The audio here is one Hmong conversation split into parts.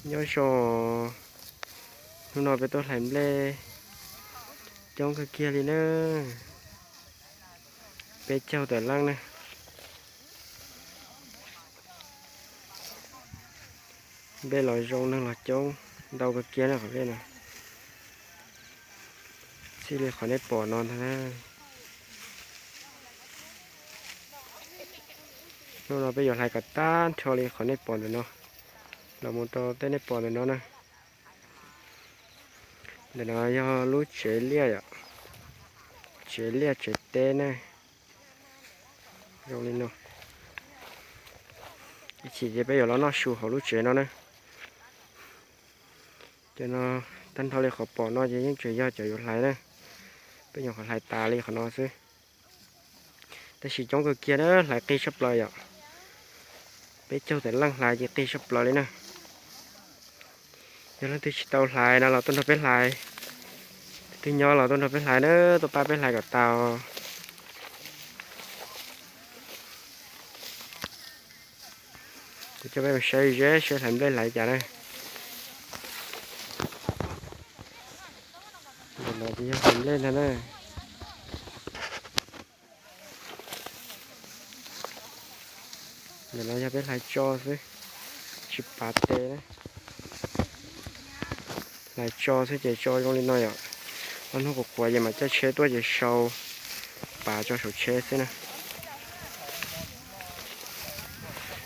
Nyob zoo, hnub no peb tuaj hlais nplej coob kawg kiag li na, peb caug tawm leej na. Nplej los zoo, neeg los coob, ntau kawg kiag na qhov nplej no. Txij li qhov nej pom no ntag na. Hnub no peb yuav hlais kom tag nrho li qhov nej pom ntawm no los mus rau tej nej pom ntawm no na. Ntawm no yog lub tsev liaj yom, tsev liaj tsev teb na. Zoo li no. Ib chim ces peb yuav los noj su hauv lub tsev no na. Cov no tag nrho li qhov pom no ces yeej tseem yog cov yuav hlais na. Peb nyuam qhuav hlais tas li qhov no xwb. Tab sis coob kawg kiag na, hlais qig tshaj plaws yom. Peb caug tawm leej hlais ces qig tshaj plaws li na. Yog leej twg tsis tau hlais no los tuaj nrog peb hlais. Tus twg nyob los tuaj nrog peb hlais na, tuaj pab peb hlais kom tau. Kuv coj peb mus saib ze seb hlais nplej hlais cas na. Ntawm no ces yog hlais nplej ntag na. Ntawm no yog peb hlais tso xwb, tsis pav tes na. Hlais tso xwb ces tso zoo li no yom. Ob hnub qhuav qhuav ces mam caij tsheb tuaj ces sau pav tso saum tsheb xwb na.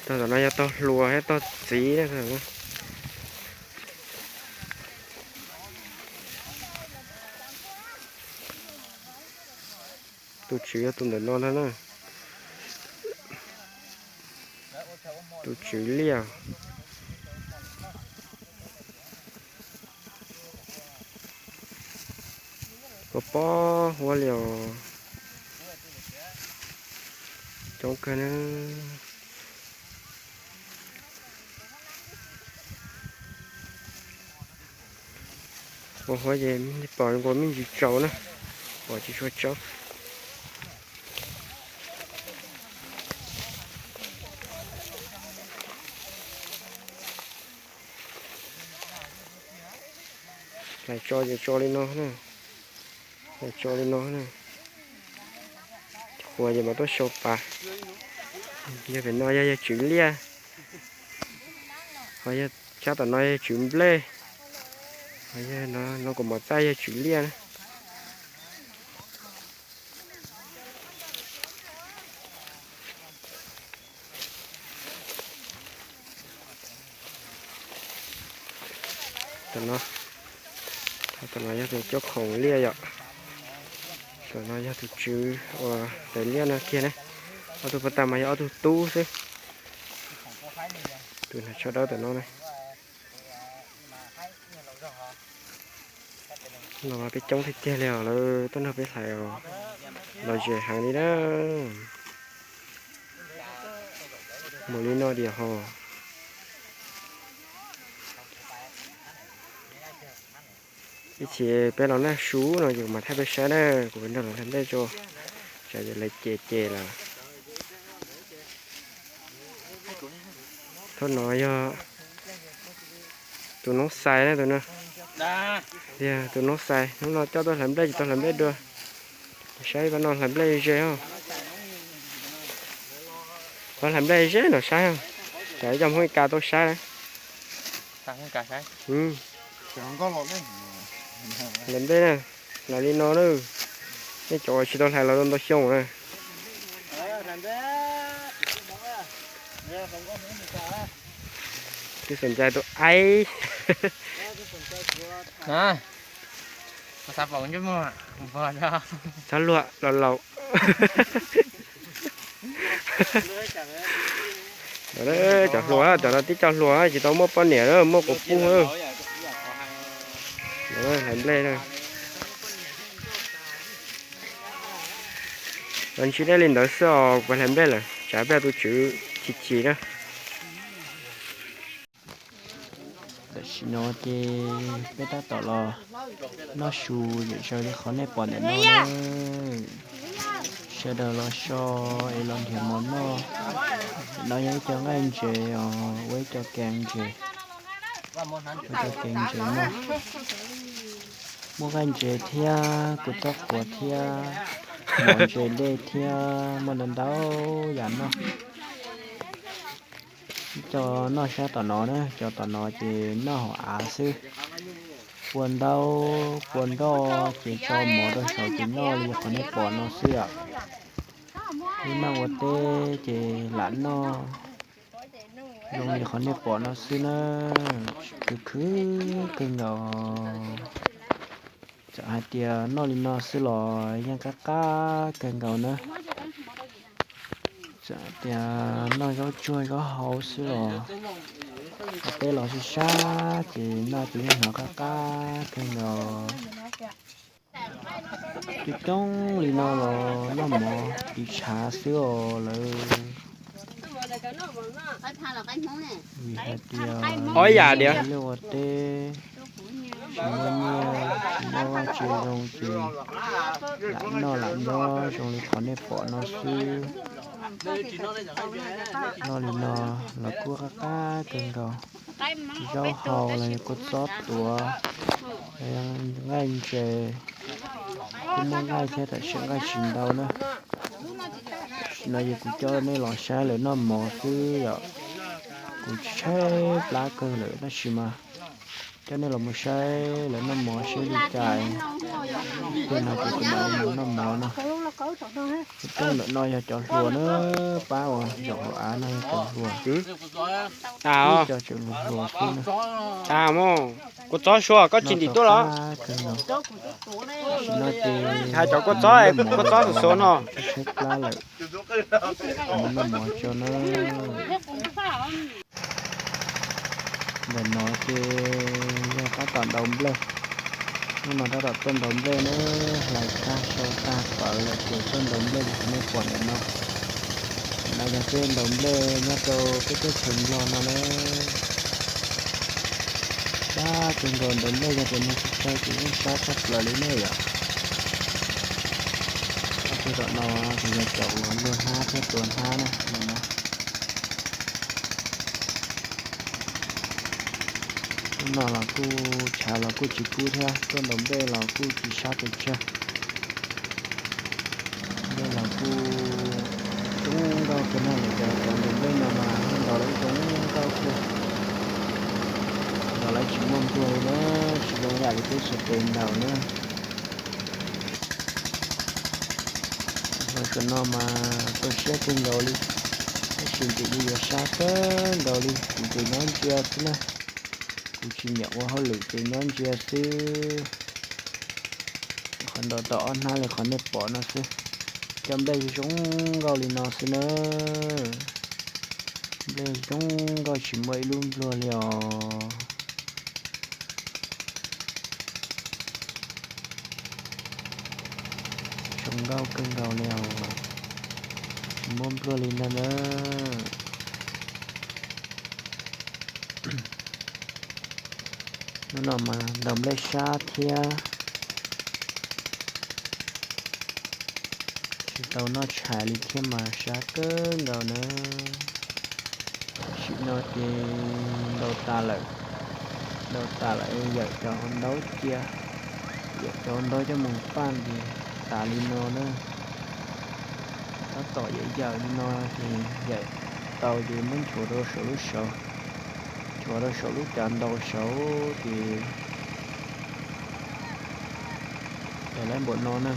Tog tom no yog tog hluas thiab tog txiv na. Tus tswv yog tus ntawm no ntag na. Tus tswv liaj. Pob pob huab li os. Coob kawg na. Ua huab ces pom nkaus me ntsis tsaus na, pom tsis tshua tsaus. Hlais tso ces tso li no na, hlais tso li no na. Qhuav ces mam tuaj sau pas. Yog pem no yog yawg tswv liaj, ho yog sab tom no yog tswv nplej, ho yog no kuv mos txaij yog tswv liaj na. Tam no, tam no yog tus coj khoom liaj yom. Tam no yog tus tswv uas hlais liaj no kiag ne. Ob tug pog tag mas yog ob tug tub xwb. Tus no tsho dawb tam no ne. No mas peb coob tiag tiag li os, lawv tuaj nrog peb hlais os, los ze heev li na. Mus li no diam hos. Ib chim peb los noj su no ces kuv mam thaij peb saib na, kuv nrog lawv hlais nplej tso, tsam lawv cem cem lawm. Thaum no yog tus noob xais na, tus no, tus noob xais hnub no coj tuaj hlais nplej, tsis tau hlais nplej dua. Saib pab no hlais nplej ze os. Pab hlais nplej ze no saib os, tsam ib co Hmoob Mes Kas tuaj saib na. Hlais nplej na, hlais li no na, nej cov uas tsis tau hlais los tau ntau xyoo na. Twb xom ncai tus aib. Txhob luag laus laus. Cov hluas, cov no tib co hluas tsis tau muaj poj niam, muaj quas puj. Hlais nplej na. Los ntsib deb li ntawd xwb os, kuv hlais nplej lawm, tsam peb tus tswv chim chim na. Tam sim no ces peb tab tom los noj su zem zaws li qhov nej pom ntawm no na. Sawv daws los so es los nrhiav mov noj. No yog ib co nqaij ntses os, ua ib co kas ntses. Ua tau kev ntses noj, muaj nqaij ntses thiab kua txob quav thiab mov ntses dej thiab muaj ntau ntau yam noj. Cov noj sab tom no na, cov tom no ces noj hauv av xwb. Pua ntaub pua nroj ces tso mov rau saud ces noj li qhov nej pom no xwb yom. Wb noj ua teb ces lam noj zoo li qhov nej pom no xwb na. Khwv khwv kawg nkaus. Txawm hais tias noj li no xwb los yeej qab qab kawg nkaus na. Txawm hais tias noj zaub tsuag zaub hau xwb los, ua teb los sib sab ces noj ces yeej hnov qab qab kawg nkaus. Coob coob li no los noj mov tiv tshav xwb os lawv. Vim hais tias ob yam tias ua teb tsis muaj nyiaj, tsis muaj vaj tsis zoo ces lam noj lam nyob zoo li qhov nej pom no xwb. Noj li no los kuj qab qab kawg nkaus. Zaub hau los yog kua txob tuav, nqaij ntses, kuj muaj nqaij thiab tab sis nqaij tsis ntau na. Tam sim no ces kuv coj nej los saib lawv noj mov xwb yom. Kuv tshaib plab kawg lawm tab sis mas coj nej los mus saib lawv noj mov seb li cas. Tej no ces kuv mam li mus noj mov no. Coob ntawm no yog cov hluas na, pab uas zaum hauv av no yog cov hluas. Ib co tseem hluas hluas xwb na. Kua txob sua koj tsis ntim tuaj los? Hais cov kua txob, kua txob xuav xuav no. Tshaib plab lawm, mus noj mov tso na. Ntawm no ces yog tab tom ntaus nplej. Hnub no tab tom tuaj ntaus nplej na, hlais tag sau tag pawv lawm ces tuaj ntaus nplej li qhov nej pom ntawm no. Ntawm no yog peb ntaus nplej nyob rau peb teb chaws Nplog no na. Sab kawg nkaus, ntaus nplej yog tias neeg tsis tsawg ces yeej sab tshaj plaws li ne yom. Ob tug tom no ces yog cov uas luag hnab thiab tua hnab na no. Hnub no los kuj tshav los kuj tsis kub thiab, tuaj ntaus nplej los kuj tsis sab pes tsawg. Nplej los kuj coob nkauj kawg na, lawv cov ntaus nplej no mas ntaus lawv zoo nkauj kawg. Ntaus lawv tsis muaj npluag li na, tsis zoo yam li peb suav tes ntaus na. Hluas tam no mas tu siab kawg nkaus li, tab sis ntim li yuav sab kawg nkaus li, kuv ces nyob ntsia xwb na. Kuv tsis nyiam ua hauj lwm ces nyob ntsia xwb. Qhov ntaus tau ob hnab li qhov nej pom no xwb. Cov nplej zoo nkauj li no xwb na. Nplej zoo nkauj tsis muaj ib lub npluag li os. Zoo nkauj kawg nkaus li os. Tsis muaj npluag li ntag na. Hnub no mas ntaus nplej sab thiab, tsis tau noj tshais li thiab mas sab kawg nkaus na. Tam sim no ces ntaus tas lawm, ntaus tas lawm yawm cov hluas ntaub cia, yawm cov hluas ntaub coj mus paj ces tas li no na. Tab tom yawm yawm li no ces yawm tau ces muab nchuav rau saum lub saud, nchuav rau saum lub cav ntaus saud ces yawm lawm npaum no na.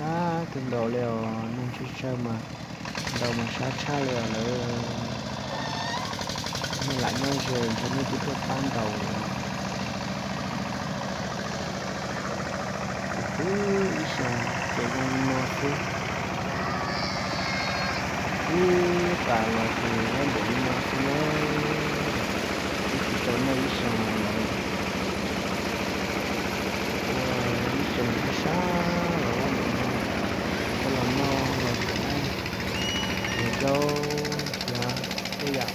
Sab kawg nkaus li os, neeg tsawg tsawg mas ntaus mas sab tshaj li os lawm. Nej lam nyob ze ntshe nej twb tuaj pab ntaus lawm. Kuv twb ib xyoos ces zoo li no xwb. Twb tas los ces lawm npaum li no xwb na. Twb tsis tau noj ib xyoos lawm. Ua ib xyoos sab sab los lawm npaum no, coj los noj los tseem noj, nrhiav zaub nrhiav tej yam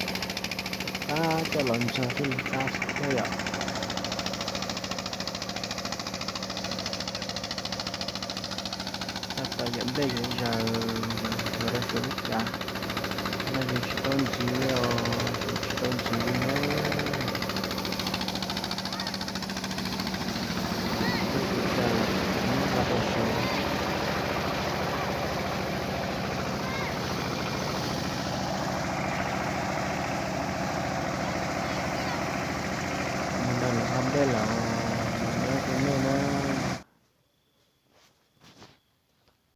qab coj los ntxuag thiaj li qab thiab yom. Tab tom yawm nplej yawm zaws, rau saum lub cav. No yus tsis tau ntxiv os, yus tsis tau ntxiv li na. Tab sis cas lawm, nyob nqa rau saud. Mus ntawm lawv hauv ntej lawm, nyob tus nej na.